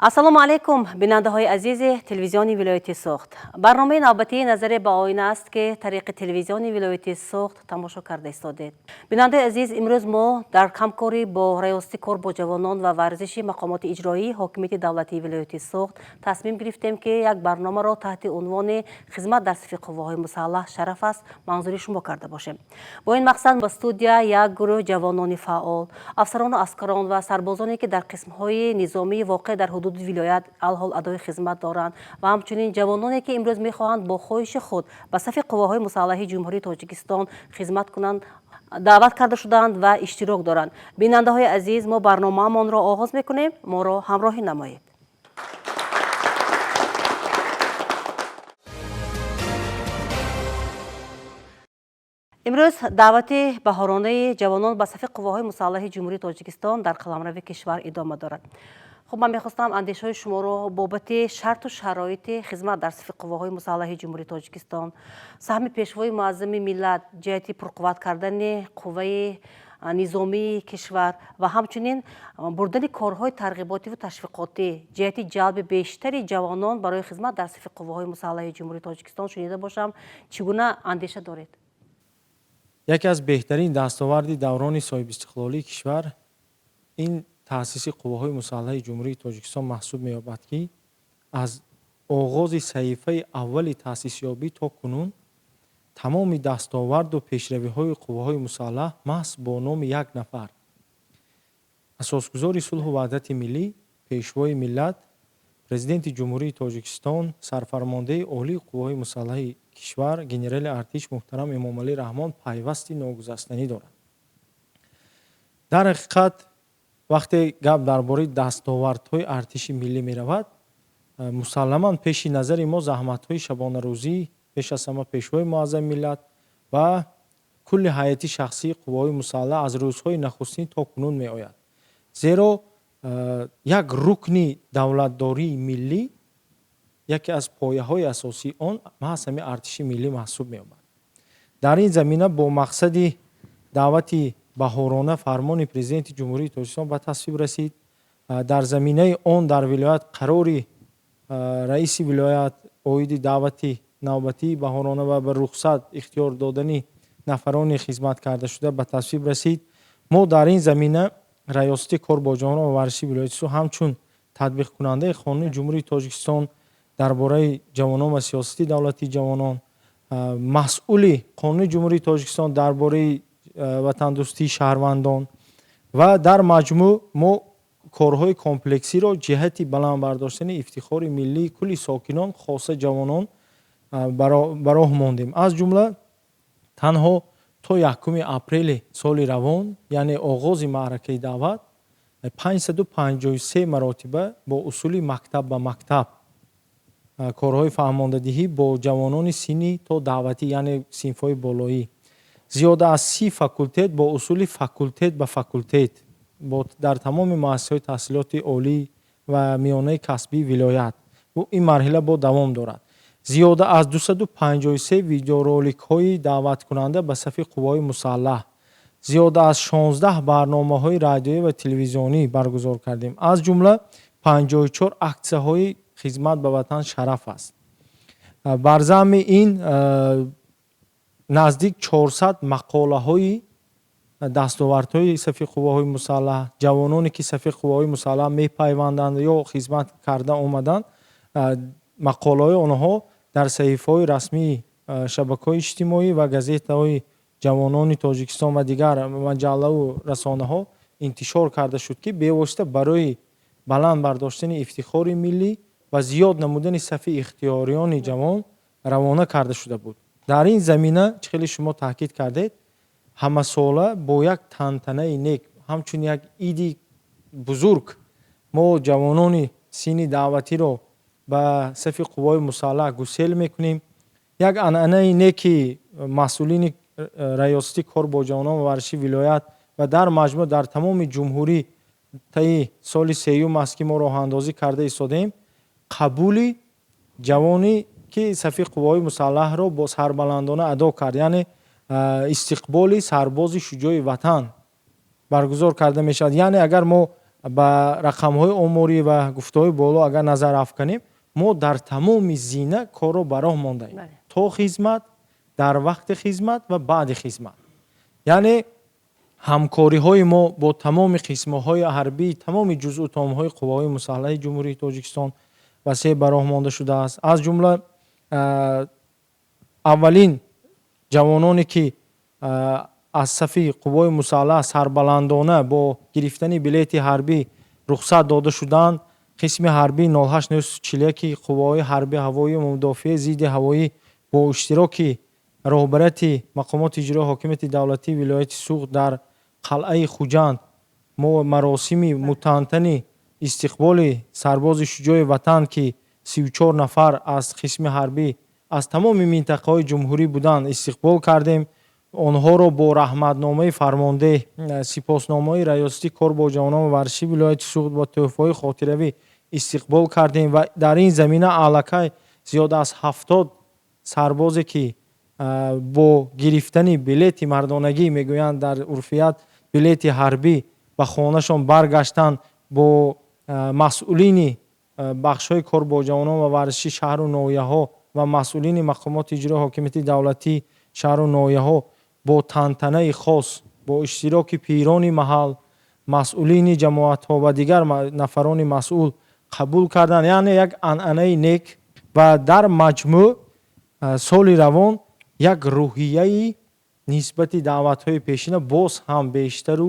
Ассалому алайкум, бинандаҳои азизи телевизиони вилояти Суғд. Барномаи навбатии «Назаре ба оина» аст, ки тариқи телевизиони вилояти Суғд тамошо карда истодед. Бинандаи азиз, имрӯз мо дар ҳамкорӣ бо Раёсати кор бо ҷавонон ва варзиши мақомоти иҷроии ҳокимияти давлатии вилояти Суғд тасмим гирифтем, ки як барномаро таҳти унвони «Хизмат дар сафи қувваҳои мусаллаҳ шараф аст» манзури шумо карда бошем. Бо ин мақсад ба студия як гурӯҳ ҷавонони фаъол, афсарону аскарон ва сарбозоне, ки дар қисмҳои низомии воқеъ дар ҳудуди вилоят алҳол адои хизмат доранд, ва ҳамчунин ҷавононе, ки имрӯз мехоҳанд бо хоҳиши худ ба сафи қувваҳои мусаллаҳи Ҷумҳурии Тоҷикистон хизмат кунанд, даъват карда шудаанд ва иштирок доранд. Бинандаҳои азиз, мо барномаамонро оғоз мекунем, моро ҳамроҳӣ намоед. Имрӯз даъвати баҳоронаи ҷавонон ба сафи қувваҳои мусаллаҳи Ҷумҳурии Тоҷикистон дар қаламрави кишвар идома дорад. Хуб, ман мехостам андешаҳои шуморо бобати шарту шароити хизмат дар сафи қувваҳои мусаллаҳи Ҷумҳурии Тоҷикистон, саҳми Пешвои муаззами миллат ҷиҳати пурқувват кардани қувваи низомии кишвар ва ҳамчунин бурдани корҳои тарғиботиву ташвиқотӣ ҷиҳати ҷалби бештари ҷавонон барои хизмат дар сафи қувваҳои мусаллаҳи Ҷумҳурии Тоҷикистон шунида бошам. Чӣ гуна андеша доред? Яке аз беҳтарин дастоварди даврони соҳибистиқлолии кишвар ин таъсиси қувваҳои мусаллаҳи Ҷумҳурии Тоҷикистон маҳсуб меёбад, ки аз оғози саҳифаи аввали таъсисёбӣ то кунун тамоми дастоварду пешравиҳои қувваҳои мусаллаҳ маҳз бо номи як нафар, асосгузори сулҳу ваҳдати миллӣ, Пешвои миллат, Президенти Ҷумҳурии Тоҷикистон, Сарфармондеҳи Олии Қувваҳои мусаллаҳи кишвар, генерали артиш муҳтарам Эмомалӣ Раҳмон пайвасти ногузастанӣ дорад. Дар ҳақиқат, вақте гап дар бораи дастовардҳои артиши миллӣ меравад, мусалламан пеши назари мо заҳматҳои шабонарӯзӣ пеш аз ҳама Пешвои муаззами миллат ва кулли ҳайати шахсии қувваҳои мусаллаҳ аз рӯзҳои нахустин то кунун меояд, зеро як рукни давлатдории миллӣ, яке аз пояҳои асосии он маҳз ҳамин артиши миллӣ маҳсуб меёбад. Дар ин замина бо мақсади даъвати баҳорона фармони Президенти Ҷумҳурии Тоҷикистон ба тасвиб расид. Дар заминаи он дар вилоят қарори раиси вилоят оиди даъвати навбатии баҳорона ва ба рухсат ихтиёр додани нафарони хизмат кардашуда ба тасвиб расид. Мо дар ин замина, Раёсати кор бо ҷавонон ва варзиши вилояти Суғд, ҳамчун татбиқкунандаи Қонуни Ҷумҳурии Тоҷикистон дар бораи ҷавонон ва сиёсати давлатии ҷавонон, масъули Қонуни Ҷумҳурии Тоҷикистон дар бораи ватандӯстии шаҳрвандон, ва дар маҷмӯъ мо корҳои комплексиро ҷиҳати баланд бардоштани ифтихори миллии кулли сокинон, хоса ҷавонон, ба роҳ мондем. Аз ҷумла, танҳо то 1 апрели соли равон, яъне оғози маъракаи даъват, 553 маротиба бо усули мактаб ба мактаб корҳои фаҳмондадиҳӣ бо ҷавонони синни то даъватӣ, яъне синфҳои болоӣ, зиёда аз 30 факултет бо усули факултет ба факултет дар тамоми муассисаҳои таҳсилоти олӣ ва миёнаи касбии вилоят, ин марҳила бо давом дорад, зиёда аз 253 видеороликҳои даъваткунанда ба сафи қувваҳои мусаллаҳ, зиёда аз 16 барномаҳои радиоӣ ва телевизионӣ баргузор кардем, аз ҷумла 54 аксияҳои «Хизмат ба ватан шараф аст». Бар замми ин наздик 400 мақолаҳои дастовардҳои сафи қувваҳои мусаллаҳ, ҷавононе ки сафи қувваҳои мусаллаҳ мепайванданд ё хизмат карда омаданд, мақолаҳои онҳо дар саҳифаҳои расмии шабакаҳои иҷтимоӣ ва газетаҳои ҷавонони Тоҷикистон ва дигар маҷаллаву расонаҳо интишор карда шуд, ки бевосита барои баланд бардоштани ифтихори миллӣ ва зиёд намудани сафи ихтиёриёни ҷавон равона карда шуда буд. Дар ин замина, чӣ хеле шумо таъкид кардед, ҳамасола бо як тантанаи нек, ҳамчун як иди бузург, мо ҷавонони синни даъватиро ба сафи қувваҳои мусаллаҳ гусел мекунем. Як анъанаи неки масъулини Раёсати кор бо ҷавонон ва варзиши вилоят ва дар маҷмӯъ дар тамоми ҷумҳурӣ таи соли сеюм аст, ки мо роҳандозӣ карда истодаем қабули ҷавоне, ки сафи қувваҳои мусаллаҳро бо сарбаландона адо кард, яъне истиқболи сарбози шуҷои ватан баргузор карда мешавад. Яъне агар мо Ба рақамҳои оморӣ ва гуфтаҳои боло агар назар афканем, мо дар тамоми зина корро ба роҳ мондаем: то хизмат, дар вақти хизмат ва баъди хизмат. Яъне ҳамкориҳои мо бо тамоми қисмҳои ҳарбӣ, тамоми ҷузъу томҳои қувваҳои мусаллаҳи Ҷумҳурии Тоҷикистон васеъ ба роҳ монда шудааст. Аз ҷумла аввалин ҷавононе, ки аз сафи қувваҳои мусаллаҳ сарбаландона бо гирифтани билети ҳарбӣ рухсат дода шуданд, қисми ҳарбии 08941 қувваҳои ҳарби ҳавоию мудофиаи зидди ҳавоӣ бо иштироки роҳбарияти мақомоти иҷроии ҳокимияти давлатии вилояти Суғд дар қалъаи Хуҷанд мо маросими мутантани истиқболи сарбози шуҷои ватан, ки 34 нафар аз қисми ҳарбӣ аз тамоми минтақаҳои ҷумҳурӣ буданд, истиқбол кардем. Онҳоро бо раҳматномаи фармондеҳ, сипосномаи раёсати кор бо ҷавонон ва варзиши вилояти Суғд бо тӯҳфаҳои хотиравӣ истиқбол кардем. Ва дар ин замина аллакай зиёда аз 70 сарбозе, ки бо гирифтани билети мардонагӣ, мегӯянд дар урфият, билети ҳарбӣ ба хонашон баргаштанд, бо масъулини бахшҳои кор бо ҷавонон ва варзиши шаҳру ноҳияҳо ва масъулини мақомоти иҷроии ҳокимияти давлатии шаҳру ноҳияҳо бо тантанаи хос, бо иштироки пирони маҳал, масъулини ҷамоатҳо ва дигар нафарони масъул қабул карданд. Яъне як анъанаи нек. Ва дар маҷмӯъ соли равон як рӯҳияи нисбати даъватҳои пешина боз ҳам бештару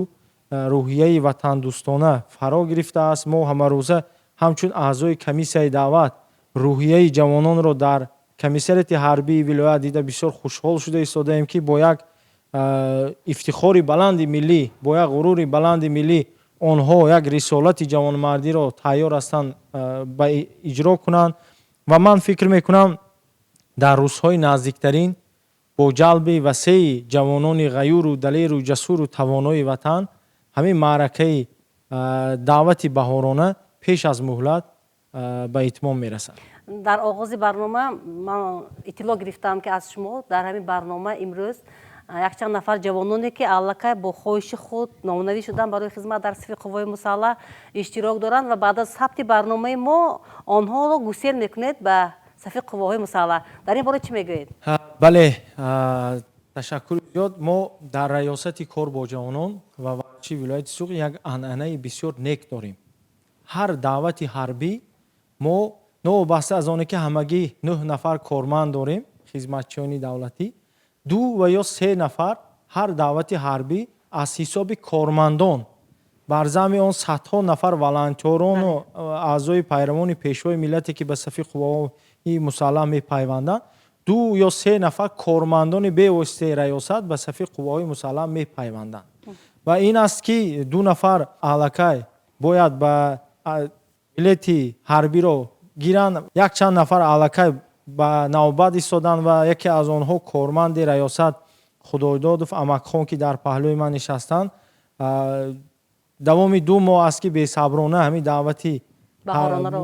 рӯҳияи ватандӯстона фаро гирифтааст. Мо ҳамарӯза ҳамчун аъзои комиссияи даъват рӯҳияи ҷавононро дар комиссариати ҳарбии вилоят дида бисёр хушҳол шуда истодаем, ки бо як ифтихори баланди миллӣ, бо як ғурури баланди миллӣ онҳо як рисолати ҷавонмардиро тайёр ҳастанд ба иҷро кунанд. Ва ман фикр мекунам, дар рӯзҳои наздиктарин бо ҷалби васеи ҷавонони ғаюру далеру ҷасуру тавонои ватан ҳамин маъракаи даъвати баҳорона пеш аз муҳлат ба итмом мерасад. Дар оғози барнома ман иттилоъ гирифтам, ки аз шумо дар ҳамин барнома имрӯз якчанд нафар ҷавононе, ки аллакай бо хоҳиши худ номнавис шуданд барои хизмат дар сафи қувваҳои мусаллаҳ, иштирок доранд ва баъд аз сабти барномаи мо онҳоро гусел мекунед ба сафи қувваҳои мусаллаҳ. Дар ин бора чӣ мегӯед? Бале, ташаккури зиёд. Мо дар раёсати кор бо ҷавонон ва варзиши вилояти Суғд як анъанаи бисёр нек дорем. Ҳар даъвати ҳарбӣ мо, новобаста аз оне ки ҳамагӣ 9 нафар корманд дорем, хизматчиёни давлатӣ, ду ва ё се нафар ҳар даъвати ҳарбӣ аз ҳисоби кормандон, бар замми он садҳо нафар волонтёрону аъзои пайравони пешвои миллате, ки ба сафи қувваҳои мусаллаҳ мепайванданд, ду ё се нафар кормандони бевоситаи раёсат ба сафи қувваҳои мусаллаҳ мепайванданд. Ва ин аст, ки ду нафар аллакай бояд ба билети ҳарбиро гиранд, якчанд нафар аллакай ба навбат истоданд ва яке аз онҳо корманди раёсат Худойдодов Амакхон, ки дар паҳлӯи ман нишастанд, давоми 2 моҳ аст, ки бесаброна ҳамин даъвати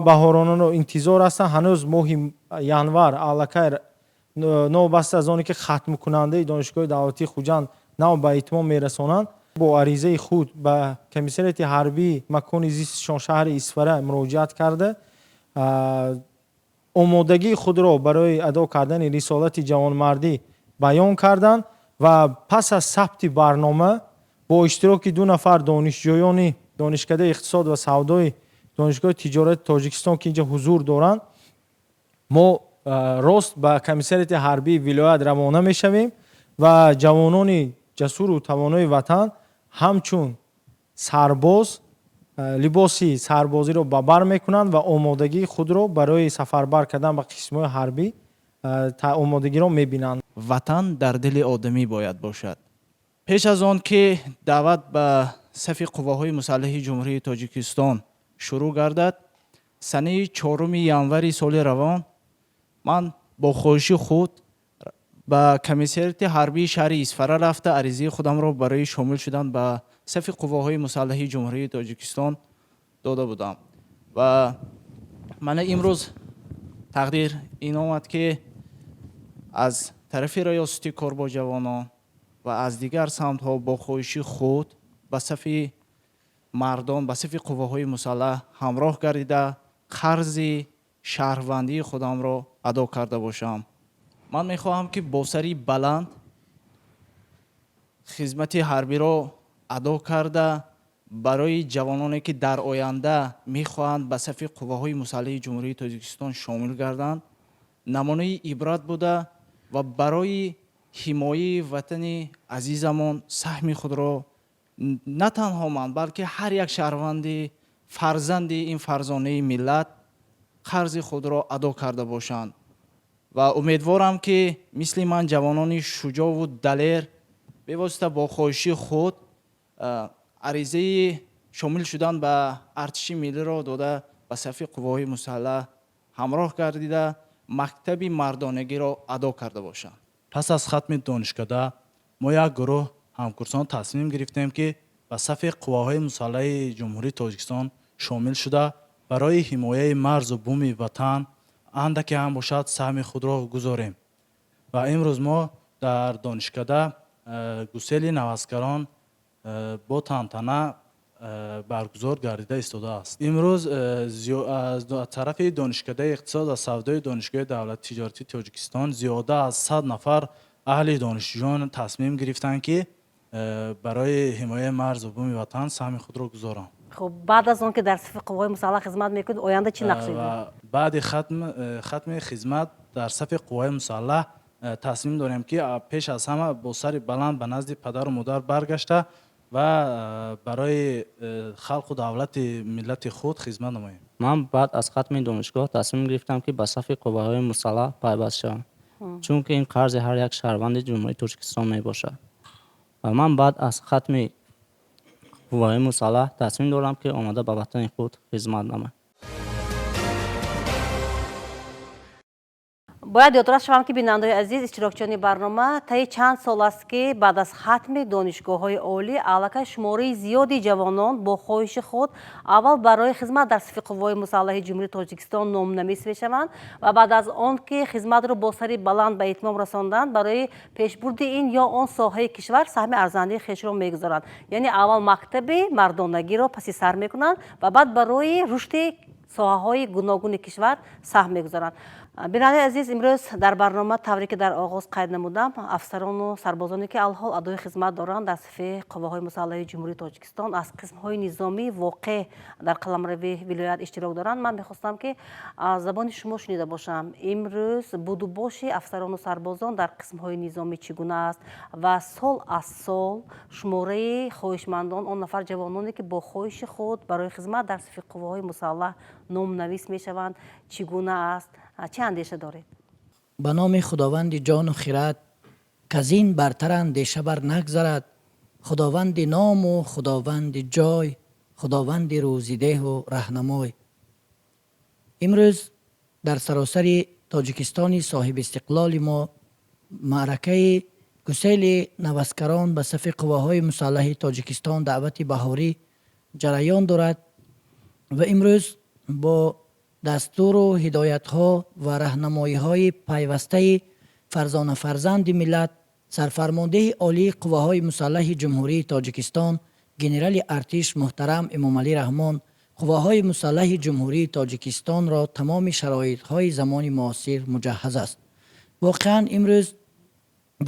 баҳоронаро интизор ҳастанд. Ҳанӯз моҳи январ аллакай, новобаста аз оне ки хатмкунандаи Донишгоҳи давлатии Хуҷанд нав ба итмом мерасонанд, бо аризаи худ ба комиссариати ҳарбии макони зистишон, шаҳри Исфара, муроҷиат карда, омодагии худро барои адо кардани рисолати ҷавонмардӣ баён карданд. Ва пас аз сабти барнома бо иштироки ду нафар донишҷӯёни Донишкадаи иқтисод ва савдои Донишгоҳи тиҷорати Тоҷикистон, ки инҷа ҳузур доранд, мо рост ба комиссариати ҳарбии вилоят равона мешавем ва ҷавонони ҷасуру тавонои ватан ҳамчун сарбоз либоси сарбозиро ба бар мекунанд ва омодагии худро барои сафарбар кардан ба қисмҳои ҳарбӣ омодагиро мебинанд. Ватан дар дили одамӣ бояд бошад. Пеш аз он ки даъват ба сафи қувваҳои мусаллаҳи Ҷумҳурии Тоҷикистон шурӯъ гардад, санаи 4 январи соли равон ман бо хоҳиши худ ба комиссариати ҳарбии шаҳри Исфара рафта, аризаи худамро барои шомил шудан ба сафи қувваҳои мусаллаҳи Ҷумҳурии Тоҷикистон дода будам. Ва мана имрӯз тақдир ин омад, ки аз тарафи раёсати кор бо ҷавонон ва аз дигар самтҳо бо хоҳиши худ ба сафи Мардон ба сафи қувваҳои мусаллаҳ ҳамроҳ гардида, қарзи шаҳрвандии худамро адо карда бошам. Ман мехоҳам, ки бо сари баланд хизмати ҳарбиро адо карда, барои ҷавононе, ки дар оянда мехоҳанд ба сафи қувваҳои мусаллаҳи Ҷумҳурии Тоҷикистон шомил гарданд, намунаи ибрат буда ва барои ҳимояи ватани азизамон саҳми худро на танҳо ман, балки ҳар як шаҳрванди фарзанди ин фарзонаи миллат қарзи худро адо карда бошанд. Ва умедворам, ки мисли ман ҷавонони шуҷову далер бевосита бо хоҳиши худ аризаи шомил шудан ба артиши миллиро дода, ба сафи қувваҳои мусаллаҳ ҳамроҳ гардида, мактаби мардонагиро адо карда бошанд. Пас аз хатми донишкада мо як гурӯҳ ҳамкурсон тасмим гирифтем, ки ба сафи қувваҳои мусаллаҳи Ҷумҳурии Тоҷикистон шомил шуда, барои ҳимояи марзу буми ватан андаке ҳам бошад саҳми худро гузорем. Ва имрӯз мо дар донишкада гусели наваскарон бо тантана баргузор гардида истодааст. Имрӯз аз тарафи донишкадаи иқтисод ва савдои Донишгоҳи давлати тиҷоратии Тоҷикистон зиёда аз 100 нафар аҳли донишҷӯён тасмим гирифтанд, ки барои ҳимояи марзу буми ватан саҳми худро гузоранд. Хуб, баъд аз он ки дар сафи қувваҳои мусаллаҳ хизмат мекунед, оянда чӣ нақша доред? Ва баъди хатми хизмат дар сафи қувваҳои мусаллаҳ тасмим дорем, ки пеш аз ҳама бо сари баланд ба назди падару модар баргашта ва барои халқу давлати миллати худ хизмат намоем. Ман баъд аз хатми донишгоҳ тасмим гирифтам, ки ба сафи қувваҳои мусаллаҳ пайваст шавам, чунки ин қарзи ҳар як шаҳрванди Ҷумҳурии Тоҷикистон мебошад. Ва ман баъд аз хатми қувваҳои мусаллаҳ тасмим дорам, ки омада ба ватани худ хизмат намоям. Бояд ёдрас шавам, ки, бинандаҳои азиз, иштирокчиёни барнома, таи чанд сол аст, ки баъд аз хатми донишгоҳҳои олӣ аллакай шумораи зиёди ҷавонон бо хоҳиши худ аввал барои хизмат дар сафи қувваҳои мусаллаҳи Ҷумҳурии Тоҷикистон номнавис мешаванд ва баъд аз он ки хизматро бо сари баланд ба итмом расонданд, барои пешбурди ин ё он соҳаи кишвар саҳми арзандаи хешро мегузоранд. Яъне аввал мактаби мардонагиро паси сар мекунанд ва баъд барои рушди соҳаҳои гуногуни кишвар саҳм мегузоранд. Бинандаи азиз, имрӯз дар барнома, тавре ки дар оғоз қайд намудам, афсарону сарбозоне, ки алҳол адои хизмат доранд дар сафи қувваҳои мусаллаҳи Ҷумҳурии Тоҷикистон, аз қисмҳои низомии воқеъ дар қаламрави вилоят иштирок доранд. Ман мехостам, ки аз забони шумо шунида бошам, имрӯз будубоши афсарону сарбозон дар қисмҳои низомӣ чӣ гуна аст ва сол аз сол шумораи хоҳишмандон, он нафар ҷавононе, ки бо хоҳиши худ барои хизмат дар сафи қувваҳои мусаллаҳ номнавис мешаванд, чӣ гуна аст? Чӣ андеша доред? Ба номи Худованди ҷону хирад, казин бартар андеша бар нагзарад, Худованди ному Худованди ҷой, Худованди рӯзидеҳу раҳнамой. Имрӯз дар саросари Тоҷикистони соҳибистиқлоли мо маъракаи гусели наваскарон ба сафи қувваҳои мусаллаҳи Тоҷикистон, даъвати баҳорӣ ҷараён дорад ва имрӯз бо дастуру ҳидоятҳо ва раҳнамоиҳои пайвастаи фарзонафарзанди миллат, сарфармондеҳи олии қувваҳои мусаллаҳи Ҷумҳурии Тоҷикистон, генерали артиш муҳтарам Эмомалӣ Раҳмон, қувваҳои мусаллаҳи Ҷумҳурии Тоҷикистонро тамоми шароитҳои замони муосир муҷаҳҳаз аст. Воқеан, имрӯз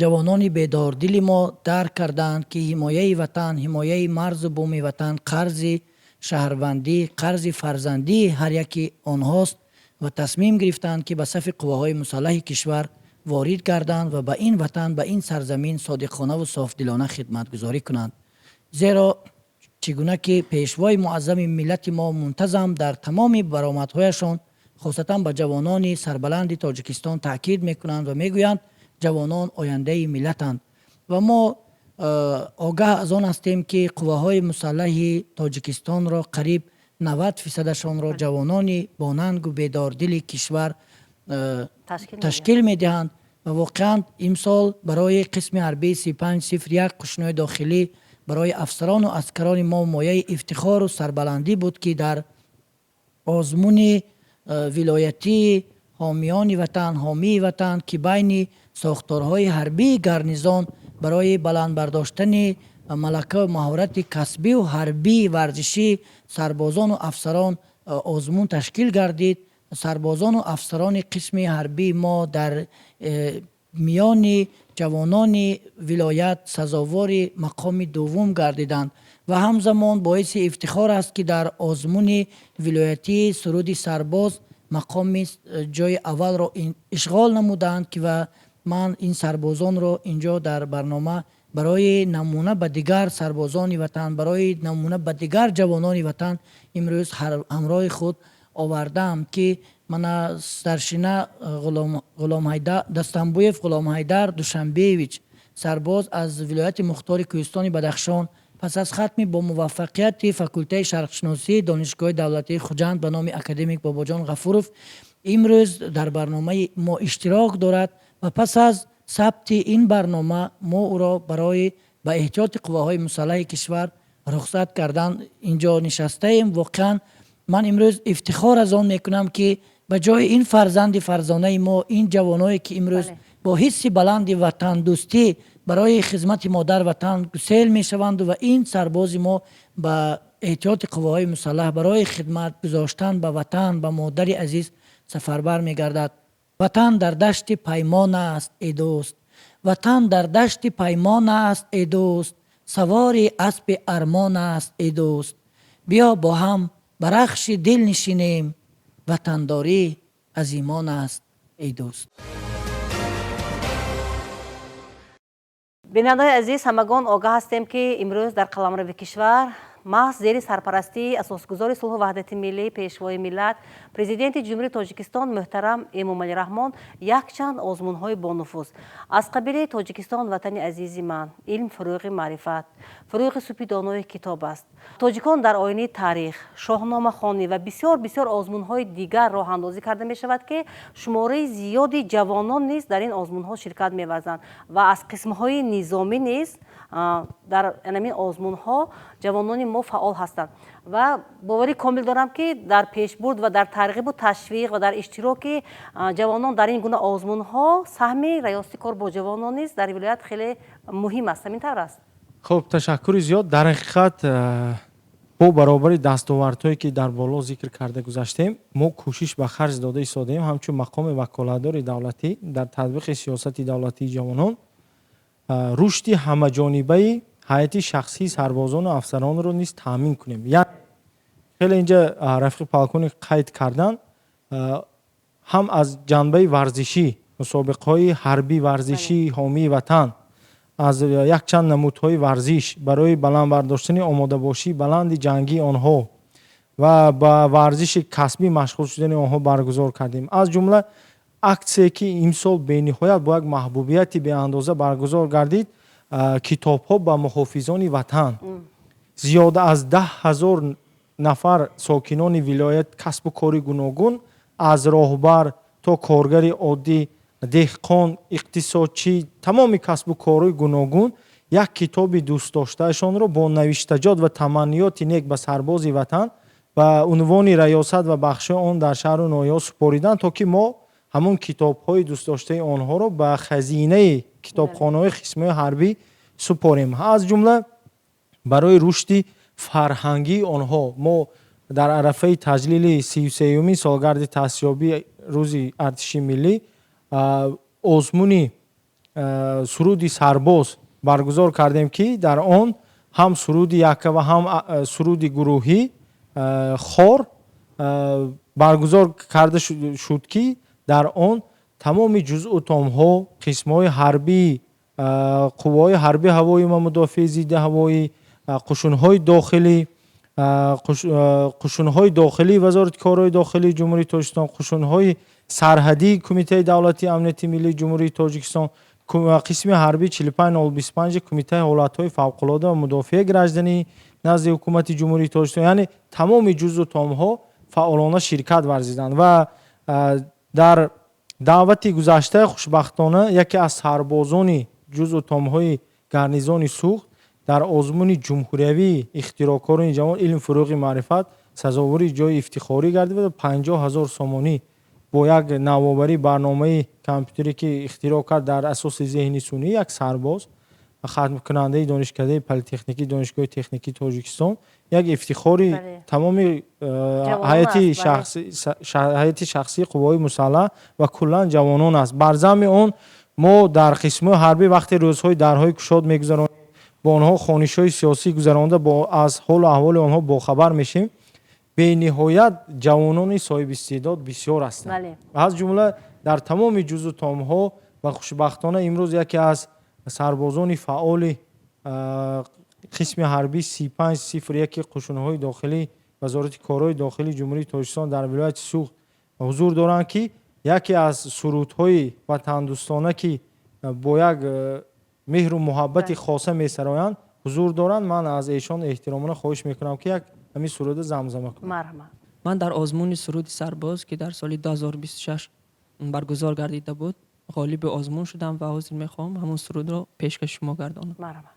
ҷавонони бедордили мо дарк карданд, ки ҳимояи ватан, ҳимояи марзу буми ватан қарзи шаҳрвандӣ, қарзи фарзандии ҳар яки онҳост ва тасмим гирифтанд, ки ба сафи қувваҳои мусаллаҳи кишвар ворид гарданд ва ба ин ватан, ба ин сарзамин содиқонаву софдилона хидматгузорӣ кунанд. Зеро чӣ гуна ки пешвои муаззами миллати мо мунтазам дар тамоми баромадҳояшон, хосатан ба ҷавонони сарбаланди Тоҷикистон таъкид мекунанд ва мегӯянд: ҷавонон ояндаи миллатанд. Ва мо огаҳ аз он ҳастем, ки қувваҳои мусаллаҳи Тоҷикистонро қариб 90 фисадашонро ҷавонони бонангу бедордили кишвар ташкил медиҳанд. Ва воқеан, имсол барои қисми ҳарбии 3501 қӯшунои дохилӣ, барои афсарону аскарони мо мояи ифтихору сарбаландӣ буд, ки дар озмуни вилоятии ҳомиёни ватан, ҳомии ватан, ки байни сохторҳои ҳарбии гарнизон барои баланд бардоштани Малака ва маҳорати касбиву ҳарбии варзишии сарбозону афсарон озмун ташкил гардид. Сарбозону афсарони қисми ҳарбии мо дар миёни ҷавонони вилоят сазовори мақоми дуввум гардиданд ва ҳамзамон боиси ифтихор аст, ки дар озмуни вилоятии суруди сарбоз мақоми ҷойи аввалро ишғол намуданд, ки ва ман ин сарбозонро инҷо дар барнома барои намуна ба дигар сарбозони ватан, барои намуна ба дигар ҷавонони ватан имрӯз ҳамроҳи худ овардаам, ки мана старшина Ғуломҳайдар Дастамбуев Ғуломҳайдар Душанбеевич, сарбоз аз вилояти мухтори Кӯҳистони Бадахшон, пас аз хатми бо муваффақияти факултаи шарқшиносии Донишгоҳи давлатии Хуҷанд ба номи академик Бобоҷон Ғафуров имрӯз дар барномаи мо иштирок дорад ва пас аз сабти ин барнома мо ӯро барои ба эҳтиёти қувваҳои мусаллаҳи кишвар рухсат кардан инҷо нишастаем. Воқеан, ман имрӯз ифтихор аз он мекунам, ки ба ҷои ин фарзанди фарзонаи мо, ин ҷавоное, ки имрӯз бо ҳисси баланди ватандӯстӣ барои хизмати модар ватан гусел мешаванд ва ин сарбози мо ба эҳтиёти қувваҳои мусаллаҳ барои хидмат гузоштан ба ватан, ба модари азиз сафарбар мегардад. Ватан дар дашти паймон аст, эй дӯст, ватан дар дашти паймон аст, эй дӯст, савори аспи армон аст, эй дӯст. Биё бо ҳам ба рахши дил нишинем, ватандорӣ аз имон аст, эй дӯст. Бинандаҳои азиз, ҳамагон огаҳ ҳастем, ки имрӯз дар қаламрави кишвар маҳз зери сарпарастии асосгузори сулҳу ваҳдати миллӣ, пешвои миллат, президенти Ҷумҳурии Тоҷикистон муҳтарам Эмомалӣ Раҳмон якчанд озмунҳои бонуфуз аз қабили Тоҷикистон ватани азизи ман, илм фурӯғи маърифат, фурӯғи субҳи донои китоб аст, тоҷикон дар оинаи таърих, шоҳномахонӣ ва бисёр бисёр озмунҳои дигар роҳандозӣ карда мешавад, ки шумораи зиёди ҷавонон низ дар ин озмунҳо ширкат меварзанд ва аз қисмҳои низомӣ низ дар ҳамин озмунҳо ҷавонони мо фаъол ҳастанд ва боварӣ комил дорам, ки дар пешбурд ва дар тарғибу ташвиқ ва дар иштироки ҷавонон дар ин гуна озмунҳо саҳми раёсати кор бо ҷавонон низ дар вилоят хеле муҳим аст. Ҳамин тавр аст? Хуб, ташаккури зиёд. Дар ҳақиқат, бо баробари дастовардҳое, ки дар боло зикр карда гузаштем, мо кӯшиш ба харҷ дода истодаем ҳамчун мақоми ваколатдори давлатӣ дар татбиқи сиёсати давлатии ҷавонон рушди ҳамаҷонибаи ҳайати шахсии сарбозону афсаронро низ таъмин кунем. Яъне хеле инҷа рафиқи полковник қайд кардан, ҳам аз ҷанбаи варзишӣ мусобиқаҳои ҳарбӣ варзишии ҳомии ватан, аз якчанд намудҳои варзиш барои баланд бардоштани омодабошии баланди ҷангии онҳо ва ба варзиши касбӣ машғул шудани онҳо баргузор кардем. Аз ҷумла аксие, ки имсол бениҳоят бо як маҳбубияти беандоза баргузор гардид, китобҳо ба муҳофизони ватан. Зиёда аз 10 000 нафар сокинони вилоят, касбу кори гуногун, аз роҳбар то коргари оддӣ, деҳқон, иқтисодчӣ, тамоми касбу корҳои гуногун як китоби дӯстдоштаашонро бо навиштаҷот ва таманниёти нек ба сарбози ватан ба унвони раёсат ва бахшҳои он дар шаҳру ноҳияҳо супориданд, то ки мо ҳамон китобҳои дӯстдоштаи онҳоро ба хазинаи китобхонаҳои қисмҳои ҳарбӣ супорем. Аз ҷумла барои рушди фарҳангии онҳо мо дар арафаи таҷлили 33-юмин солгарди таъсисёбии рӯзи артиши миллӣ озмуни суруди сарбоз баргузор кардем, ки дар он ҳам суруди якка ва ҳам суруди гурӯҳӣ, хор баргузор карда шуд, ки дар он тамоми ҷузъу томҳо, қисмҳои ҳарбии қувваҳои ҳарбии ҳавоӣ ва мудофиаи зидди ҳавоӣ, қушунҳои дохилӣ, қушунҳои дохилии Вазорати корҳои дохилии Ҷумҳурии Тоҷикистон, қушунҳои сарҳадии Кумитаи давлатии амнияти миллии Ҷумҳурии Тоҷикистон, қисми ҳарбии 45025 Кумитаи ҳолатҳои фавқулода ва мудофиаи гражданӣ назди Ҳукумати Ҷумҳурии Тоҷикистон, яъне тамоми ҷузъу томҳо фаъолона ширкат варзиданд. Ва дар даъвати гузашта хушбахтона яке аз сарбозони ҷузъу томҳои гарнизони Суғд дар озмуни ҷумҳуриявии ихтироъкорони ҷавон илм фурӯғи маърифат сазовори ҷои ифтихорӣ гардид ва 50 000 сомонӣ бо як навоварии барномаи компютере, ки ихтироъ кард дар асоси зеҳни сунъӣ, як сарбоз. Хатмкунандаи Донишкадаи политехникии Донишгоҳи техникии Тоҷикистон як ифтихори тамоми ҳайати шахсии қувваҳои мусаллаҳ ва куллан ҷавонон аст. Бар замми он мо дар қисмҳои ҳарбӣ вақте рӯзҳои дарҳои кушод мегузаронем, бо онҳо хонишҳои сиёсӣ гузаронда, аз ҳолу аҳволи онҳо бохабар мешем. Бениҳоят ҷавонони соҳибистеъдод бисёр ҳастанд, аз ҷумла дар тамоми ҷузу томҳо, ва хушбахтона имрӯз яке аз сарбозони фаъоли қисми ҳарбӣ 3501 қушунҳои дохилӣ Вазорати корҳои дохилии Ҷумҳурии Тоҷикистон дар вилояти Суғд ҳузур доранд, ки яке аз сурудҳои ватандӯстона, ки бо як меҳру муҳаббати хоса месароянд, ҳузур доранд. Ман аз эшон эҳтиромона хоҳиш мекунам, ки як ҳамин суруда замзама кунанд. Марҳамат. Ман дар озмуни суруди сарбоз, ки дар соли 2026 баргузор гардида буд, ғолиби озмун шудам ва ҳозир мехоҳам ҳамон сурудро пешкаши шумо гардонам. Марҳамат.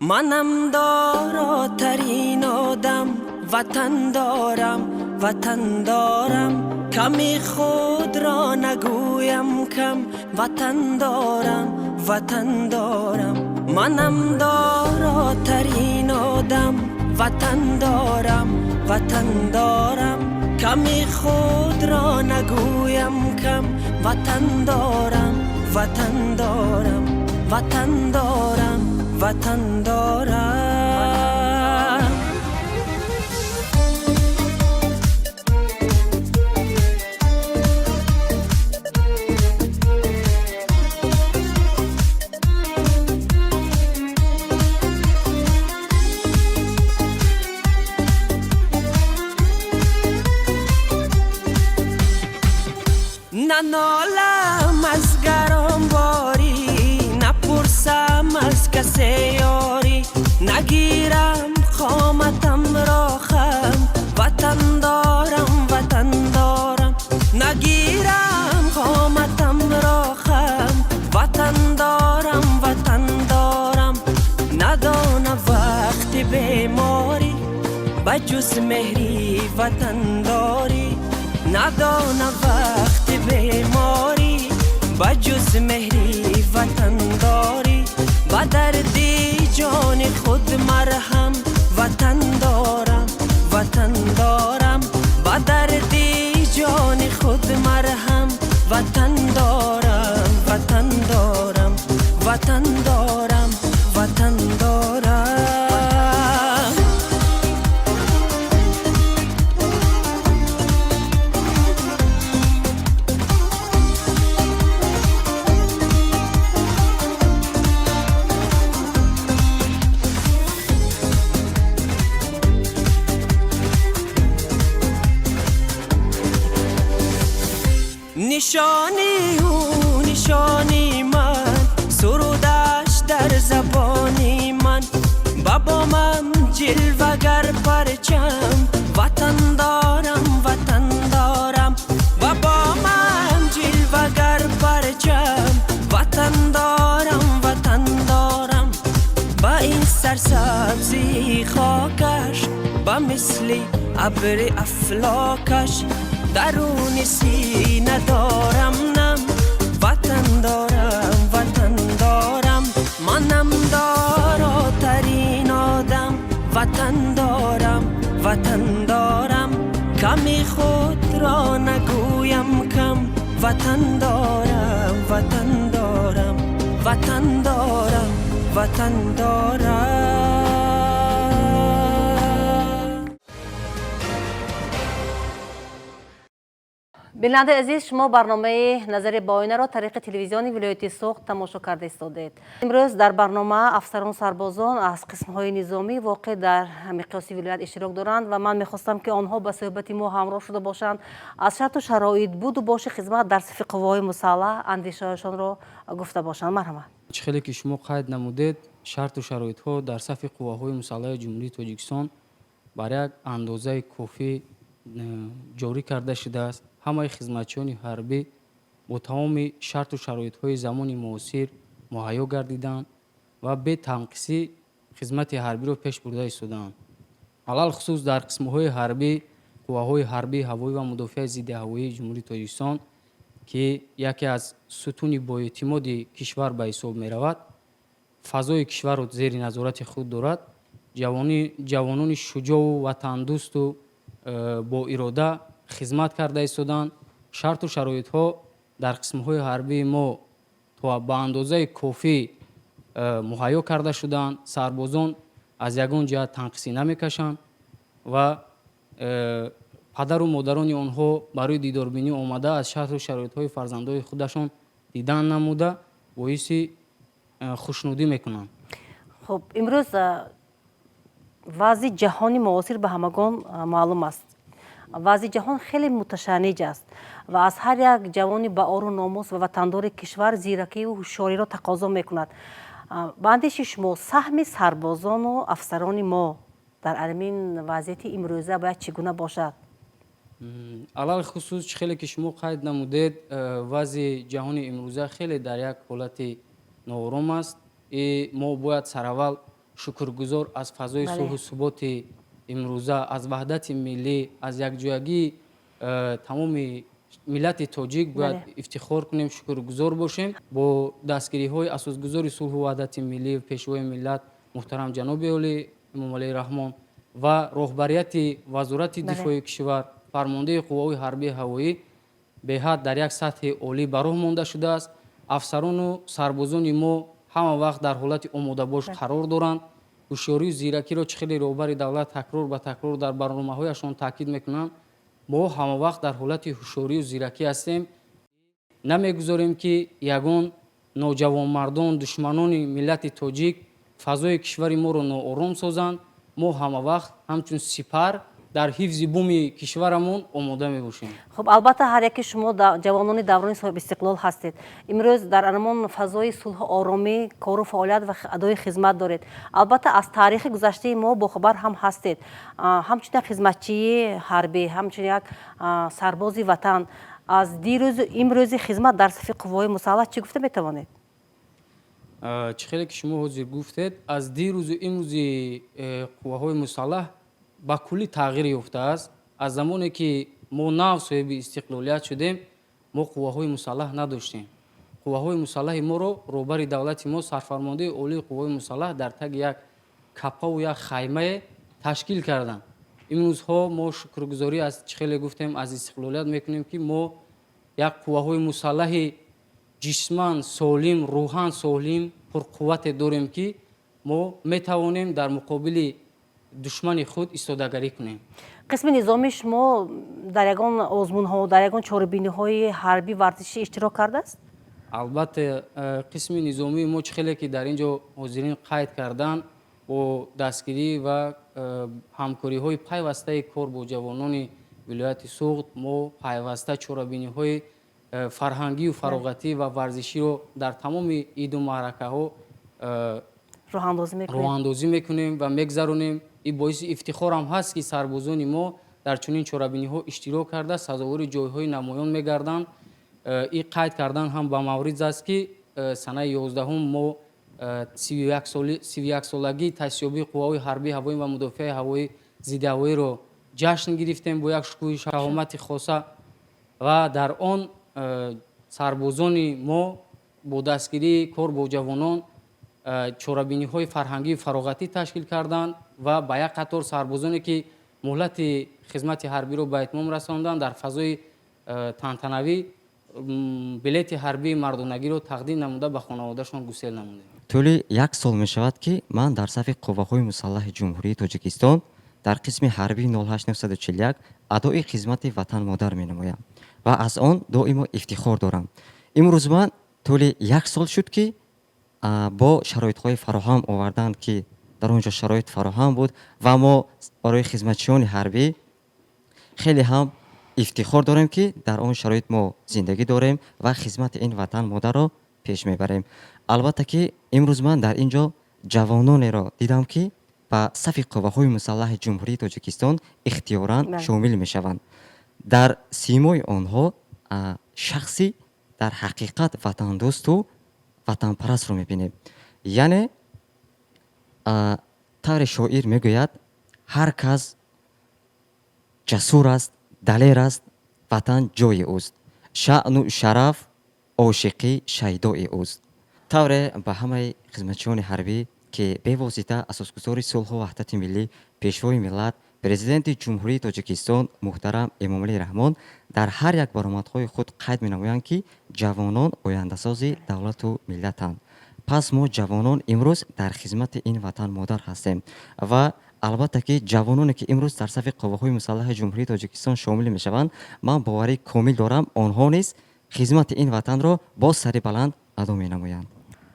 Манам доротарин одам, ватан дорам, ватан дорам. Ками худро нагӯям кам, ватан дорам, ватан дорам. Манам доротарин одам, ватан дорам, ватан дорам. Ками худро нагӯям кам, ватан дорам, ватан дорам, ватан дорам, ватан дорам. Нанолам аз гаронборӣ, напурсам аз касе ёрӣ, нагирам қоматамро хам, ватан дорам, ватан дорам. Нагирам қоматамро хам, ватан дорам, ватан дорам. Надонам вақти беморӣ, ба ҷуз меҳри ватандорӣ. Надонам вақти беморӣ, ба ҷуз меҳри ватандорӣ. Ба дарди ҷони худ марҳам, ватан дорам, ватан дорам. Ба дарди ҷони худ марҳам, ватан дорам, ватан дорам, ватан дорам, ватан дорам. Нишони ӯ нишони ман, сурудаш дар забони ман. Ба бомам ҷилвагар парчам, ватан дорам, ватан дорам. Ба бомам ҷилвагар парчам, ватан дорам, ватан дорам. Ба ин сарсабзии хокаш, ба мисли абри афлокаш, даруни сина дорам нам, ватан дорам, ватан дорам. Манам доротарин одам, ватан дорам, ватан дорам. Ками худро нагӯям кам, ватан дорам, ватан дорам, ватан дорам, ватан дорам. Бинандаи азиз, шумо барномаи назари ба оинаро тариқи телевизиони вилояти Суғд тамошо карда истодед. Имрӯз дар барнома афсарон сарбозон аз қисмҳои низомӣ воқеъ дар миқёси вилоят иштирок доранд ва ман мехостам, ки онҳо ба суҳбати мо ҳамроҳ шуда бошанд, аз шарту шароит буду боши хизмат дар сафи қувваҳои мусаллаҳ андешаҳояшонро гуфта бошанд. Марҳамат. Чӣ хеле ки шумо қайд намудед, шарту шароитҳо дар сафи қувваҳои мусаллаҳи Ҷумҳурии Тоҷикистон бар як андозаи кофӣ ҷорӣ карда шудааст. Ҳамаи хизматчиёни ҳарбӣ бо тамоми шарту шароитҳои замони муосир муҳайё гардиданд ва бе танқисӣ хизмати ҳарбиро пеш бурда истодаанд. Алалхусус дар қисмҳои ҳарбӣ, қувваҳои ҳарбии ҳавоӣ ва мудофиаи зидди ҳавоии Ҷумҳурии Тоҷикистон, ки яке аз сутуни боэътимоди кишвар ба ҳисоб меравад, фазои кишварро зери назорати худ дорад, ҷавонони шуҷоъу ватандӯсту боирода хизмат карда истодаанд. Шарту шароитҳо дар қисмҳои ҳарбии мо то ба андозаи кофӣ муҳайё карда шудаанд. Сарбозон аз ягон ҷиҳат танқисӣ намекашанд ва падару модарони онҳо барои дидорбинӣ омада, аз шарту шароитҳои фарзандои худашон дидан намуда, боиси хушнудӣ мекунанд. Хуб, имрӯз вазъи ҷаҳони муосир ба ҳамагон маълум аст. Вазъи ҷаҳон хеле муташанниҷ аст ва аз ҳар як ҷавони баору номус ва ватандори кишвар зиракию ҳушёриро тақозо мекунад. Ба андеши шумо, саҳми сарбозону афсарони мо дар ҳамин вазъияти имрӯза бояд чӣ гуна бошад? Алалхусус, чӣ хеле ки шумо қайд намудед, вазъи ҷаҳони имрӯза хеле дар як ҳолати ноором аст. И мо бояд сараввал шукргузор аз фазои сулҳу суботи имрӯза, аз ваҳдати миллӣ, аз якҷоягии тамоми миллати тоҷик бояд ифтихор кунем, шукргузор бошем. Бо дастгириҳои асосгузори сулҳу ваҳдати миллӣ, Пешвои миллат, муҳтарам ҷаноби олӣ Эмомалӣ Раҳмон ва роҳбарияти Вазорати дифои кишвар, фармондеҳи қувваҳои ҳарбии ҳавоӣ беҳад дар як сатҳи олӣ ба роҳ монда шудааст. Афсарону сарбозони мо ҳама вақт дар ҳолати омодабош қарор доранд. Ҳушёрию зиракиро, чӣ хеле роҳбари давлат такрор ба такрор дар барномаҳояшон таъкид мекунанд, мо ҳама вақт дар ҳолати ҳушёрию зиракӣ ҳастем. Намегузорем, ки ягон ноҷавонмардон, душманони миллати тоҷик фазои кишвари моро ноором созанд. Мо ҳама вақт ҳамчун сипар дар ҳифзи буми кишварамон омода мебошем. Хуб, албатта, ҳар яке шумо ҷавонони даврони соҳибистиқлол ҳастед. Имрӯз дар анамон фазои сулҳу оромӣ кору фаъолият ва адои хизмат доред. Албатта, аз таърихи гузаштаи мо бохабар ҳам ҳастед. Ҳамчун як хизматчии ҳарбӣ, ҳамчун як сарбози ватан, аз дирӯзу имрӯзи хизмат дар сафи қувваҳои мусаллаҳ чӣ гуфта метавонед? Чӣ хеле ки шумо ҳозир гуфтед, аз дирӯзу имрӯзи қувваҳои мусаллаҳ ба куллӣ тағйир ёфтааст. Аз замоне ки мо нав соҳиби истиқлолият шудем, мо қувваҳои мусаллаҳ надоштем. Қувваҳои мусаллаҳи моро роҳбари давлати мо, сарфармондеҳи олии қувваҳои мусаллаҳ дар таги як каппаву як хаймае ташкил карданд. Имрӯзҳо мо шукргузорӣ аз, чӣ хеле гуфтем, аз истиқлолият мекунем, ки мо як қувваҳои мусаллаҳи ҷисман солим, рӯҳан солим, пурқуввате дорем, ки мо метавонем дар муқобили душмани худ истодагарӣ кунем. Қисми низомии шумо дар ягон озмунҳо, дар ягон чорабиниҳои ҳарбӣ варзишӣ иштирок кардааст? Албатта, қисми низомии мо, чӣ хеле ки дар ин ҷо ҳозирин қайд карданд, бо дастгирӣ ва ҳамкориҳои пайвастаи кор бо ҷавонони вилояти Суғд мо пайваста чорабиниҳои фарҳангию фароғатӣ ва варзиширо дар тамоми иду маъракаҳо роҳандозӣ мекунем ва мегзаронем. Ин боиси ифтихорам ҳаст, ки сарбозони мо дар чунин чорабиниҳо иштирок карда, сазовори ҷойҳои намоён мегарданд. Ин қайд кардан ҳам ба маврид аст, ки санаи 11-ум мо 31-солагии таъсисёбии қувваҳои ҳарбии ҳавоӣ ва мудофиаи ҳавоӣ зидди ҳавоиро ҷашн гирифтем бо як шукӯҳи шаҳомати хоса ва дар он сарбозони мо бо дастгирии кор бо ҷавонон чорабиниҳои фарҳангию фароғатӣ ташкил карданд ва ба як қатор сарбозоне, ки муҳлати хизмати ҳарбиро ба итмом расонданд, дар фазои тантанавӣ билети ҳарбии мардонагиро тақдим намуда, ба хонаводашон гусел намудем. Тӯли як сол мешавад, ки ман дар сафи қувваҳои мусаллаҳи Ҷумҳурии Тоҷикистон дар қисми ҳарбии 08941 адои хизмати ватанмодар менамоям ва аз он доимо ифтихор дорам. Имрӯз ман тӯли як сол шуд, ки бо шароитҳои фароҳам оварданд, ки дар он ҷо шароит фароҳам буд ва мо барои хизматчиёни ҳарбӣ хеле ҳам ифтихор дорем, ки дар он шароит мо зиндагӣ дорем ва хизмати ин ватан модарро пеш мебарем. Албатта, ки имрӯз ман дар ин ҷо ҷавононеро дидам, ки ба сафи қувваҳои мусаллаҳи Ҷумҳурии Тоҷикистон ихтиёран шомил мешаванд. Дар симои онҳо шахси дар ҳақиқат ватандӯсту ватанпарастро мебинем. Яъне тавре шоир мегӯяд, ҳар кас ҷасур аст, далер аст, ватан ҷои ӯст, шаъну шараф, ошиқӣ шайдои ӯст. Тавре ба ҳамаи хизматчиёни ҳарбӣ, ки бевосита асосгузори сулҳу ваҳдати миллӣ, Пешвои миллат, Президенти Ҷумҳурии Тоҷикистон муҳтарам Эмомалӣ Раҳмон дар ҳар як баромадҳои худ қайд менамоянд, ки ҷавонон ояндасози давлату миллатанд. Пас мо ҷавонон имрӯз дар хизмати ин ватан модар ҳастем ва албатта ки ҷавононе, ки имрӯз дар сафи қувваҳои мусаллаҳи Ҷумҳурии Тоҷикистон шомил мешаванд, ман боварии комил дорам, онҳо низ хизмати ин ватанро боз сари баланд адо менамоянд.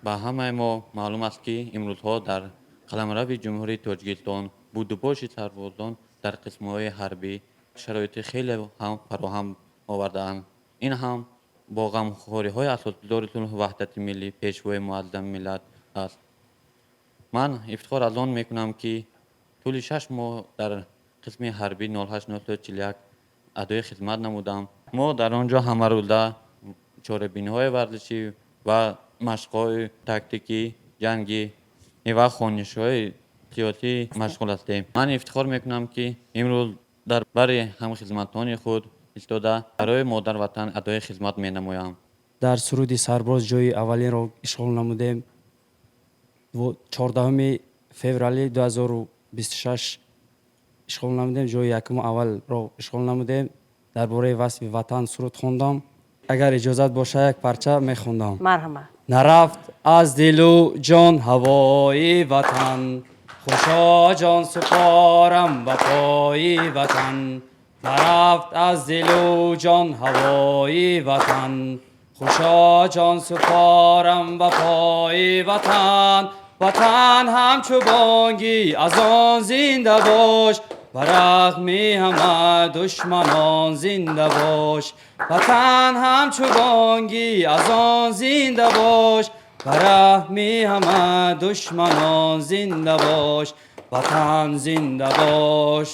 Ба ҳамаи мо маълум аст, ки имрӯзҳо дар қаламрави Ҷумҳурии Тоҷикистон будубоши сарбозон дар қисмҳои ҳарбӣ шароити хеле ҳам фароҳам овардаанд. Ин ҳам бо ғамхориҳои асосгузори сулҳу ваҳдати миллӣ, Пешвои муаззами миллат аст. Ман ифтихор аз он мекунам, ки тӯли 6 моҳ дар қисми ҳарбӣ 08941 адои хизмат намудам. Мо дар он ҷо ҳамарӯза чорабиниҳои варзишӣ ва машқҳои тактикӣ, ҷангӣ ва хонишҳои сиёсӣ машғул ҳастем. Ман ифтихор мекунам, ки имрӯз дар бари ҳамхизматони худ истода, барои модарватан адои хизмат менамоям. Дар суруди сарбоз ҷои аввалинро ишғол намудем. 14 феврали 2026 ишғол намудем, ҷои якуму аввалро ишғол намудем. Дар бораи васфи ватан суруд хондам. Агар иҷозат боша, як парча мехондам. Марҳамат. Нарафт аз дилу ҷон ҳавои ватан, хушо ҷон супорам ба пои ватан. Нарафт аз дилу ҷон ҳавои ватан, хушо ҷон супорам ба пои ватан. Ватан ҳамчу бонги азон зинда бош, ба рағми ҳама душманон зинда бош. Ватан ҳамчу бонги азон зинда бош, ба рағми ҳама душманон зинда бош. Ватан зинда бош.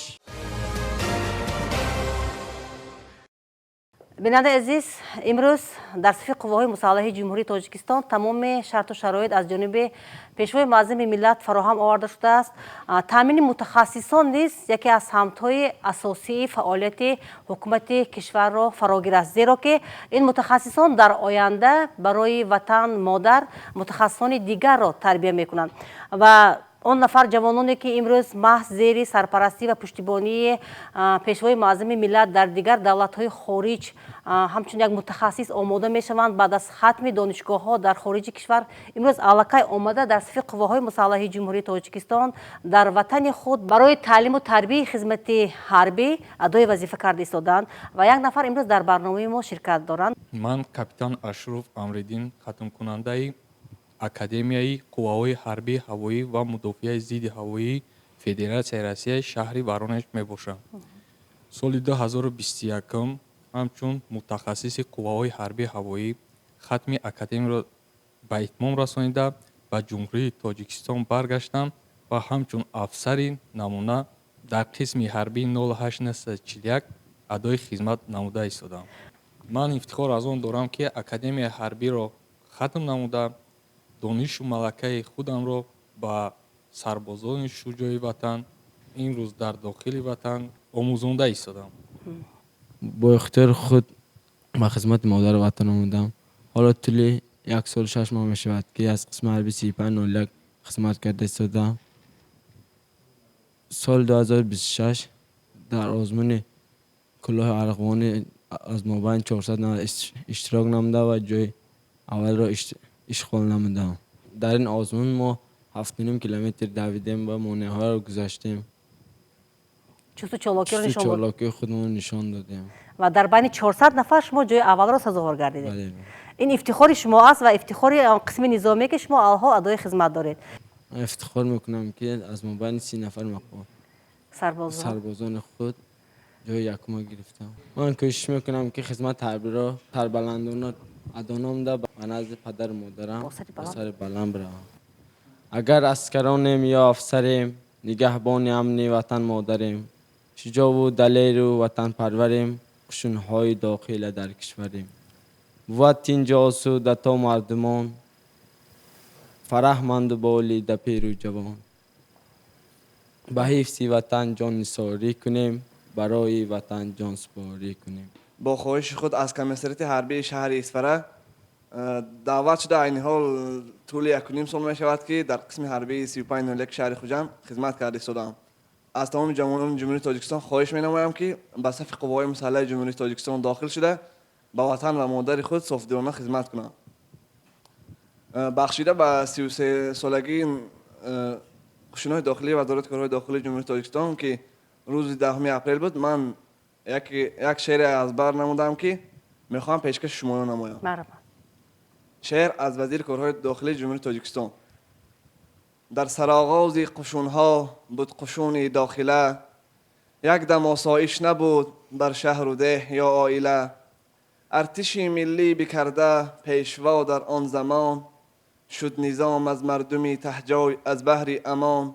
Бинандаи азиз, имрӯз дар сафи қувваҳои мусаллаҳи Ҷумҳурии Тоҷикистон тамоми шарту шароит аз ҷониби Пешвои муаззами миллат фароҳам оварда шудааст. Таъмини мутахассисон низ яке аз самтҳои асосии фаъолияти ҳукумати кишварро фарогирааст, зеро ки ин мутахассисон дар оянда барои ватан модар мутахассисони дигарро тарбия мекунанд. Ва он нафар ҷавононе, ки имрӯз маҳз зери сарпарастӣ ва пуштибонии Пешвои муаззами миллат дар дигар давлатҳои хориҷ ҳамчун як мутахассис омода мешаванд, баъд аз хатми донишгоҳҳо дар хориҷи кишвар имрӯз аллакай омада дар сафи қувваҳои мусаллаҳи Ҷумҳурии Тоҷикистон дар ватани худ барои таълиму тарбияи хизмати ҳарбӣ адои вазифа карда истодаанд ва як нафар имрӯз дар барномаи мо ширкат доранд. Ман капитан Ашуров Амриддин, хатмкунандаи Академияи қувваҳои ҳарбии ҳавоӣ ва мудофиаи зидди ҳавоии Федератсияи Россия, шаҳри Воронеж мебошам. Соли 2021 ҳамчун мутахассиси қувваҳои ҳарбии ҳавоӣ хатми академияро ба итмом расонида, ба Ҷумҳурии Тоҷикистон баргаштам ва ҳамчун афсари намуна дар қисми ҳарбии 08941 адои хизмат намуда истодам. Ман ифтихор аз он дорам, ки академияи ҳарбиро хатм намуда, донишу малакаи худамро ба сарбозони шуҷои ватан имрӯз дар дохили ватан омӯзонда истодам. Бо ихтиёри худ ба хизмати модари ватан омадам. Ҳоло тӯли 1 сол 6 моҳ мешавад, ки аз қисми ҳарби 3501 хизмат карда истодаам. Соли 2026 дар озмуни кӯлоҳи арғувонӣ аз мобайни 400 нафар иштирок намуда ва ҷои аввалро ишғол намудам. Дар ин озмун мо 7,5 километр давидем ва монеаҳоро гузаштем. Чусту чолокиро нишон дод. Чолокии худмон нишон додем. Ва дар байни 400 нафар шумо ҷои аввалро сазовор гардидед. Ин ифтихори шумо аст ва ифтихори қисми низомие, ки шумо алҳол адои хизмат доред. Ман ифтихор мекунам, ки аз мобайни 30 нафар сарбозон сарбозони худ ҷои якума гирифтам. Ман кӯшиш мекунам, ки хизмати ҳарбиро сарбаландона адо намуда, ба назди падару модарам бо сари бо баланд. Сари баланд биравам. Агар аскаронем ё афсарем, нигаҳбони амни ватан модарем, шуҷову далеру ватанпарварем, қушунҳои дохила дар кишварем. Бувад тинҷу осуда то мардумон, Фараҳманду болида пиру ҷавон, ба ҳифзи ватан ҷоннисорӣ кунем, барои ватан ҷонсупорӣ кунем. Бо хоҳиши худ аз комиссариати ҳарбии шаҳри Исфара даъват шуда, айни ҳол тӯли 1,5 сол мешавад, ки дар қисми ҳарбии 3501 шаҳри Хуҷанд хизмат карда истодаам. Аз тамоми ҷавонони Ҷумҳурии Тоҷикистон хоҳиш менамоям, ки ба сафи Қувваҳои мусаллаҳи Ҷумҳурии Тоҷикистон дохил шуда, ба ватан ва модари худ софдилона хизмат кунанд. Бахшида ба 33-солагии Қушунҳои дохилии Вазорати корҳои дохилии Ҷумҳурии Тоҷикистон, ки рӯзи 10 апрел буд, ман як шеъре аз бар намудам, ки мехоҳам пешкаши шуморо намоям. Шеър аз вазири корҳои дохилии Ҷумҳурии Тоҷикистон. Дар сароғози қушунҳо буд қушуни дохила, як дам осоиш набуд бар шаҳру деҳ ё оила. Артиши миллӣ бикарда пешво дар он замон, шуд низом аз мардуми таҳҷой аз баҳри амон.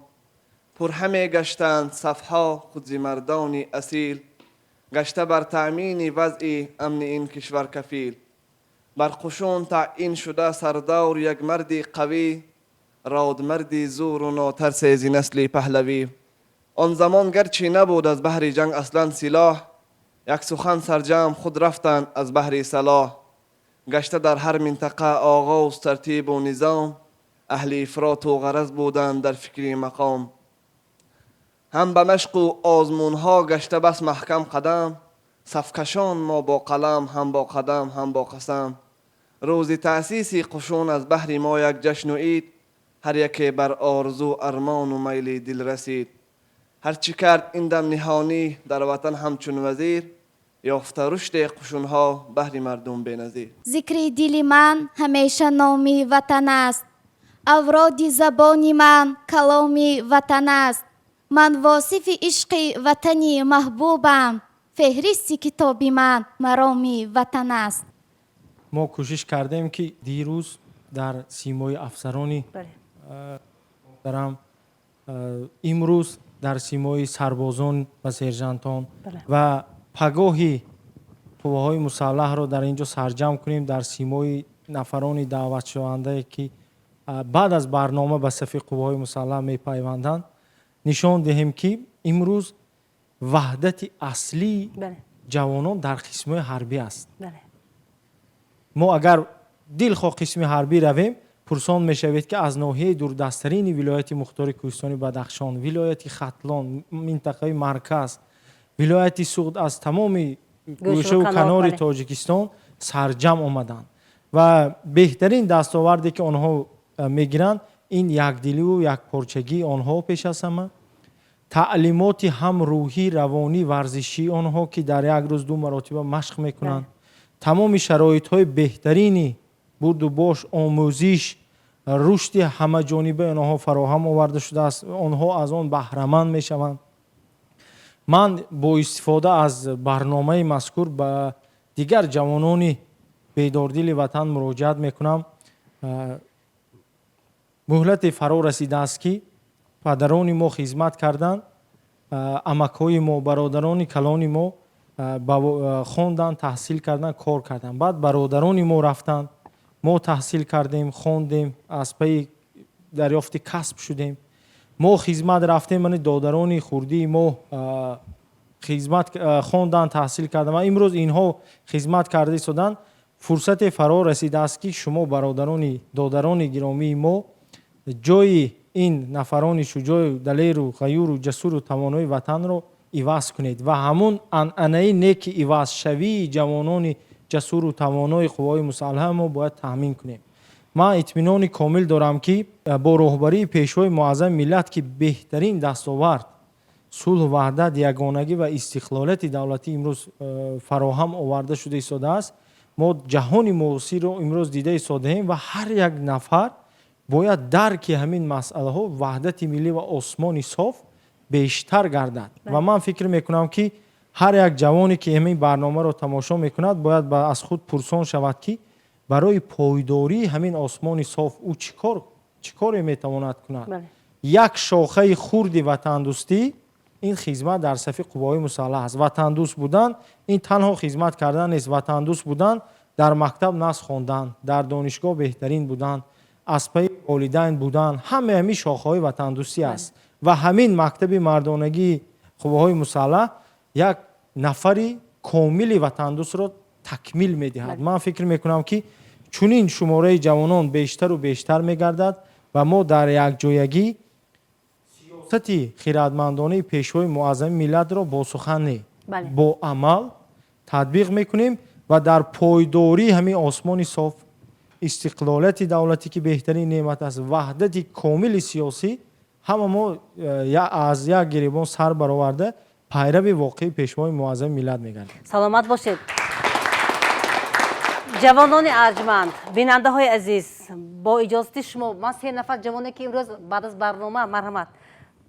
Пурҳаме гаштанд сафҳо худ зи мардони асил, гашта бар таъмини вазъи амни ин кишвар кафил. Бар қушун таъин шуда сардор як марди қавӣ, родмарди зӯру нотарсе зи насли паҳлавӣ. Он замон гарчи набуд аз баҳри ҷанг аслан силоҳ, як сухан сарҷамъ худ рафтанд аз баҳри салоҳ. Гашта дар ҳар минтақа оғоз тартибу низом, аҳли ифроту ғараз буданд дар фикри мақом. Ҳам ба машқу озмунҳо гашта бас маҳкам қадам, сафкашон мо бо қалам, ҳам бо қадам, ҳам бо қасам. Рӯзи таъсиси қушун аз баҳри мо як ҷашну ид, ҳар яке бар орзу армону майли дил расид. Ҳарчи кард ин дам ниҳонӣ дар ватан ҳамчун вазир, ёфта рушде қушунҳо баҳри мардум беназир. Зикри дили ман ҳамеша номи ватан аст, авроди забони ман каломи ватан аст. Ман восифи ишқи ватани маҳбубам, феҳристи китоби ман мароми ватан аст. Мо кӯшиш кардем, ки дирӯз дар симои афсарони муҳтарам, имрӯз дар симои сарбозон ва сержантон ва пагоҳи қувваҳои мусаллаҳро дар ин ҷо сарҷамъ кунем дар симои нафарони даъватшавандае, ки баъд аз барнома ба сафи қувваҳои мусаллаҳ мепайванданд, нишон диҳем, ки имрӯз ваҳдати аслии ҷавонон дар қисмҳои ҳарбӣ аст. Мо агар дилхоҳ қисми ҳарбӣ равем, пурсон мешавед, ки аз ноҳияи дурдасттарини вилояти мухтори кӯҳистони Бадахшон, вилояти Хатлон, минтақаи марказ, вилояти Суғд, аз тамоми гӯшаву канори Тоҷикистон сарҷамъ омаданд ва беҳтарин дастоварде, ки онҳо мегиранд, ин якдиливу якпорчагии онҳо, пеш аз ҳама таълимоти ҳам рӯҳӣ, равонӣ, варзишии онҳо, ки дар як рӯз ду маротиба машқ мекунанд, тамоми шароитҳои беҳтарини бурду бош, омӯзиш, рушди ҳамаҷонибаи онҳо фароҳам оварда шудааст, онҳо аз он баҳраманд мешаванд. Ман бо истифода аз барномаи мазкур ба дигар ҷавонони бедордили ватан муроҷиат мекунам. Муҳлате фаро расидааст, ки падарони мо хизмат карданд, амакҳои мо, бародарони калони мо хонданд, таҳсил карданд, кор карданд, баъд бародарони мо рафтанд, мо таҳсил кардем, хондем, аз пайи дарёфти касб шудем, мо хизмат рафтем, мани додарони хурдии мо хизмат хонданд, таҳсил карданд ва имрӯз инҳо хизмат карда истоданд. Фурсате фаро расидааст, ки шумо, бародарони додарони гиромии мо, ҷои ин нафарони шуҷоъу далеру ғаюру ҷасуру тавонои ватанро иваз кунед ва ҳамун анъанаи неки ивазшавии ҷавонони ҷасуру тавонои қувваҳои мусаллаҳ мо бояд таъмин кунем. Ман итминони комил дорам, ки бо роҳбарии Пешвои муаззами миллат, ки беҳтарин дастовард сулҳу ваҳдат, ягонагӣ ва истиқлолияти давлатӣ имрӯз фароҳам оварда шуда истодааст, мо ҷаҳони муосирро имрӯз дида истодаем ва ҳар як нафар бояд дарки ҳамин масъалаҳо, ваҳдати миллӣ ва осмони соф бештар гардад. Ва ман фикр мекунам, ки ҳар як ҷавоне, ки ҳамин барномаро тамошо мекунад, бояд аз худ пурсон шавад, ки барои пойдории ҳамин осмони соф ӯ чӣ коре метавонад кунад. Як шохаи хурди ватандӯстӣ ин хизмат дар сафи қувваҳои мусаллаҳ аст. Ватандӯст будан ин танҳо хизмат кардан нест. Ватандӯст будан дар мактаб нағз хондан, дар донишгоҳ беҳтарин будан, аз пайи волидайн будан, ҳамаи ҳамин шохаҳои ватандӯстӣ аст. Ва ҳамин мактаби мардонагии қувваҳои мусаллаҳ як нафари комили ватандӯстро такмил медиҳад. Ман фикр мекунам, ки чунин шумораи ҷавонон бештару бештар мегардад ва мо дар якҷоягӣ сиёсати хирадмандонаи Пешвои муаззами миллатро бо сухан не, бо амал татбиқ мекунем ва дар пойдории ҳамин осмони соф, истиқлолияти давлатӣ, ки беҳтарин неъмат аст, ваҳдати комили сиёсӣ, ҳама мо аз як гиребон сар бароварда, пайрави воқеии Пешвои муаззами миллат мегардем. Саломат бошед, ҷавонони арҷманд, бинандаҳои азиз. Бо иҷозати шумо ман се нафар ҷавоне, ки имрӯз баъд аз барнома, марҳамат,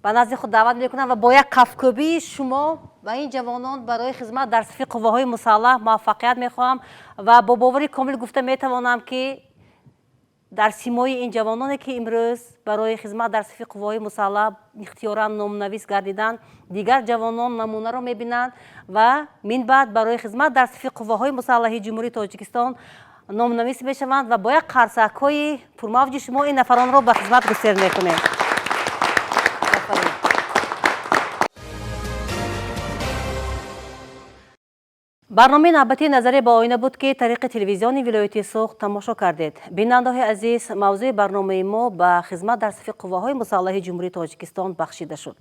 ба назди худ даъват мекунам ва бо як кафкӯбии шумо ба ин ҷавонон барои хизмат дар сафи қувваҳои мусаллаҳ муваффақият мехоҳам. Ва бо бовари комил гуфта метавонам, ки дар симои ин ҷавононе, ки имрӯз барои хизмат дар сафи қувваҳои мусаллаҳ ихтиёран номнавис гардиданд, дигар ҷавонон намунаро мебинанд ва минбаъд барои хизмат дар сафи қувваҳои мусаллаҳи Ҷумҳурии Тоҷикистон номнавис мешаванд. Ва бо як қарсакҳои пурмавҷи шумо ин нафаронро ба хизмат гусел мекунем. Барномаи навбатии «Назаре ба оина» буд, ки тариқи телевизиони вилояти Суғд тамошо кардед. Бинандаҳои азиз, мавзӯи барномаи мо ба хизмат дар сафи қувваҳои мусаллаҳи Ҷумҳурии Тоҷикистон бахшида шуд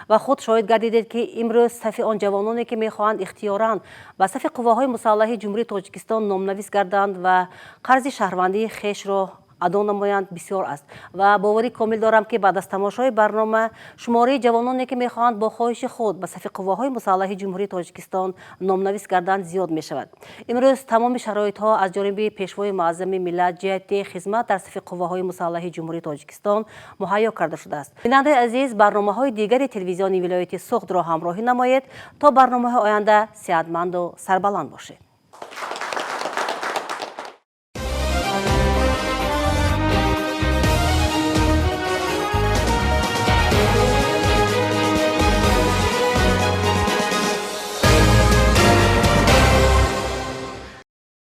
ва худ шоҳид гардидед, ки имрӯз сафи он ҷавононе, ки мехоҳанд ихтиёран ба сафи қувваҳои мусаллаҳи Ҷумҳурии Тоҷикистон номнавис гарданд ва қарзи шаҳрвандии хешро адо намоянд, бисёр аст. Ва боварӣ комил дорам, ки баъд аз тамошои барнома шумораи ҷавононе, ки мехоҳанд бо хоҳиши худ ба сафи қувваҳои мусаллаҳи Ҷумҳурии Тоҷикистон номнавис гарданд, зиёд мешавад. Имрӯз тамоми шароитҳо аз ҷониби Пешвои муаззами миллат ҷиҳати хизмат дар сафи қувваҳои мусаллаҳи Ҷумҳурии Тоҷикистон муҳайё карда шудааст. Бинандаи азиз, барномаҳои дигари телевизиони вилояти Суғдро ҳамроҳӣ намоед. То барномаҳои оянда сеҳатманду сарбаланд бошед.